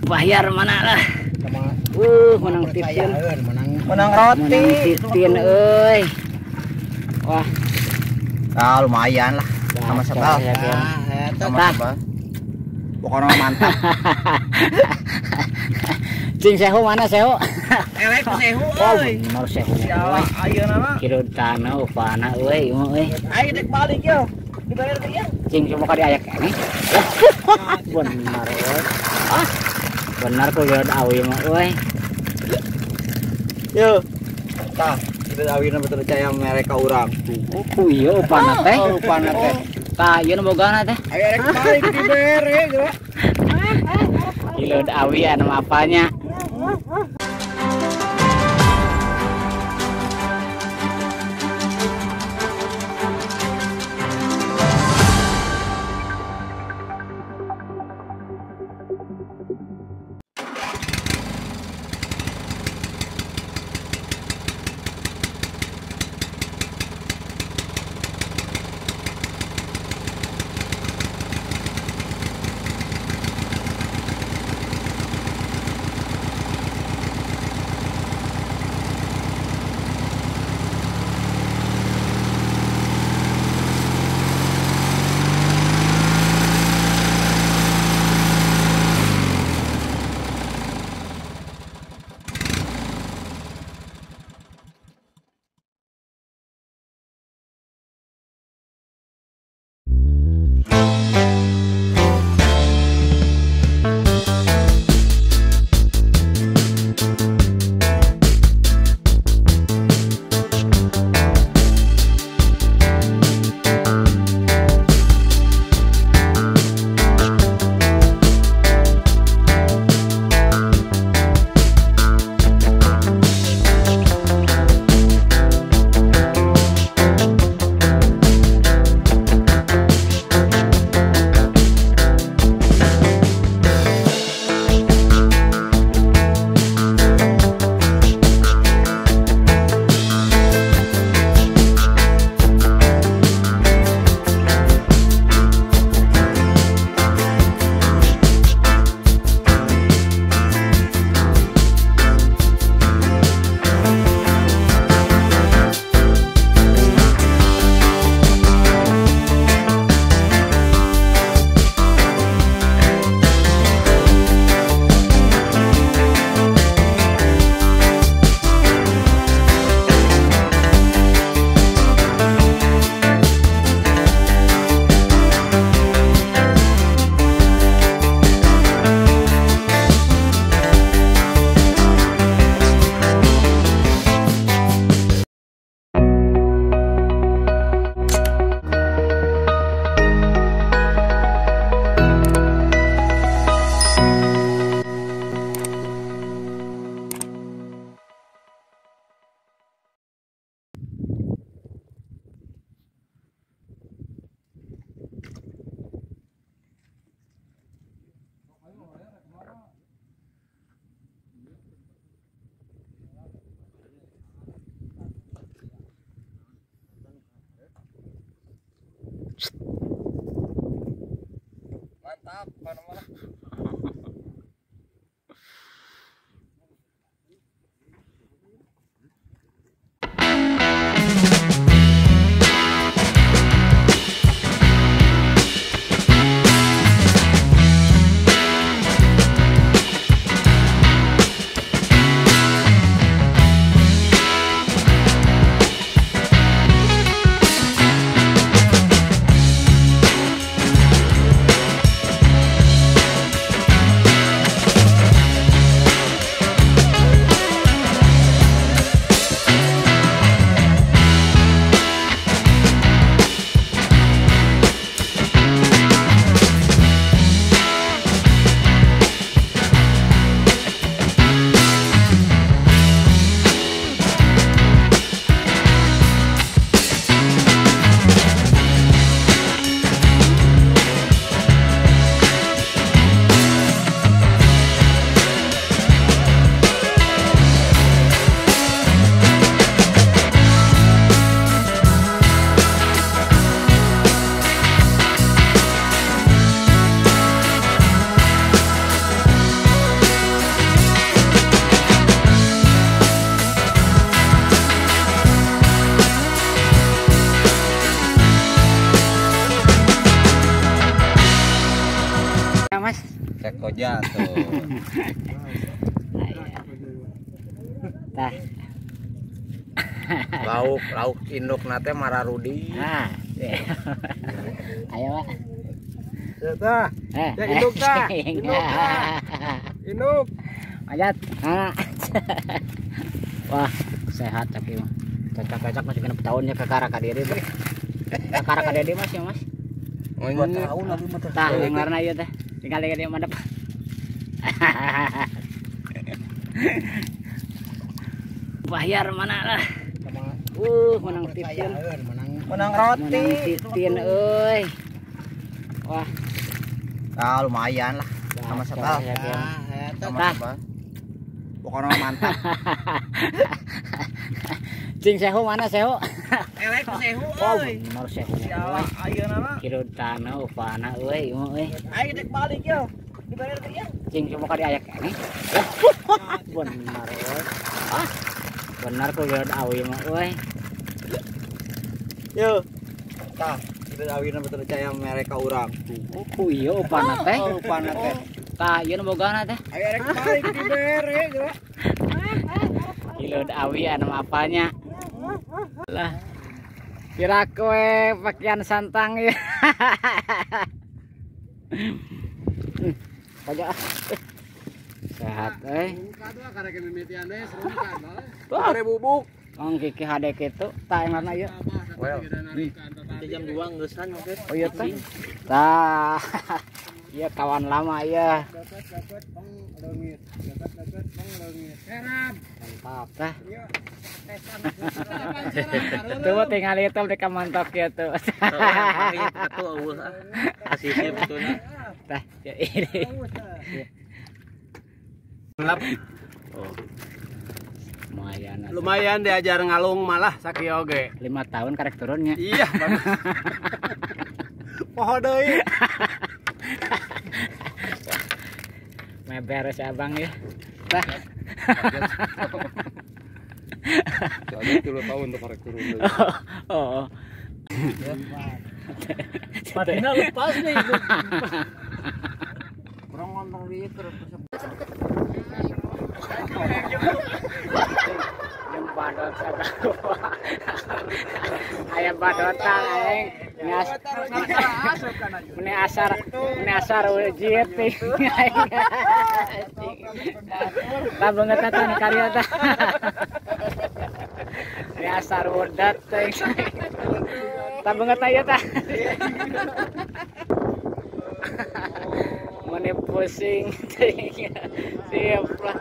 Bayar mana lah. Menang titin. Menang roti. Menang titin euy. Wah. Ah, lumayan lah. Sama sebal. Sama sebal. Pokoknya mantap. Cing sehu mana sehu? Elek sehu euy. Oh, bener sehu. Ayeuna mah. Kira tanah upana euy, euy. Ayo dek balik yo. Dibayar teh ya. Cing cuma ka diayak keneh. Bener euy. Ah. Bener ku geud awi mah euy. Yo. Tah, geud awina betul percaya mereka urang. Oh, ku ieu upana teh. Oh, upana teh. Tah, ieu nu bogana teh. Ayo rek balik dibere geura. Hileud awi anu apanya. Mantap, mana-mana. Koja tuh. Tah. Lauk induk nate mararudi. Nah. Ayo, Pak. Ya tah. Ya induk tah. Induk tah. Induk. Manjat. Nah. Wah, sehat tapi mah. Cocok-cocok masih 6 tahun ya kakara ka diri. Kakara ka diri Mas ya, Mas. 2 tahun abi mah teh. Tah, yang warna ieu teh. Tinggal dia mandep. Bayar mana lah. Menang titin. Menang roti. Menang titin euy. Wah. Ah, lumayan lah. Sama sebal. Sama sebal. Pokoknya mantap. Cing sehu mana sehu? Elek sehu euy. Oh, bener sehu. Ayeuna mah. Kira tanah upana euy, euy. Ayo dek balik yo. Dibayar teh ya. Cing coba ka diayak keneh. Bener euy. Ah. Bener ku geus awi mah euy. Yo. Tah, geus awina betul percaya mereka urang. Oh, ku ieu upana teh. Oh, upana teh. Tah, ieu nu bogana teh. Ayo rek balik dibere geura. Ieu awi anu apanya. Lah. Kira kowe pakaian santang ya. Pajak. Sehat euy. Bare bubuk. Ong kiki hade kitu tah yang warna ieu. Nih. Jam 2 ngeusan oke. Oh iya teh. Tah. Iya kawan lama ya. Mantap tah. Tuh tinggal itu mereka mantok ya tuh. Tah, ya ini. Oh. Lumayan. Lumayan diajar ngalung malah sakieu oge. 5 tahun karek turunnya. Iya, bagus. Poho deui. Meberes abang ya. Tah. Jadi 3 tahun untuk karek turun deui. Oh. Patina lepas nih. Kurang ngomong di terus. Yang badot ayam badotan aing meni asar wujud aing tah beungeut teh karya tah meni asar wudat teh tah beungeut aya tah meni pusing siap lah.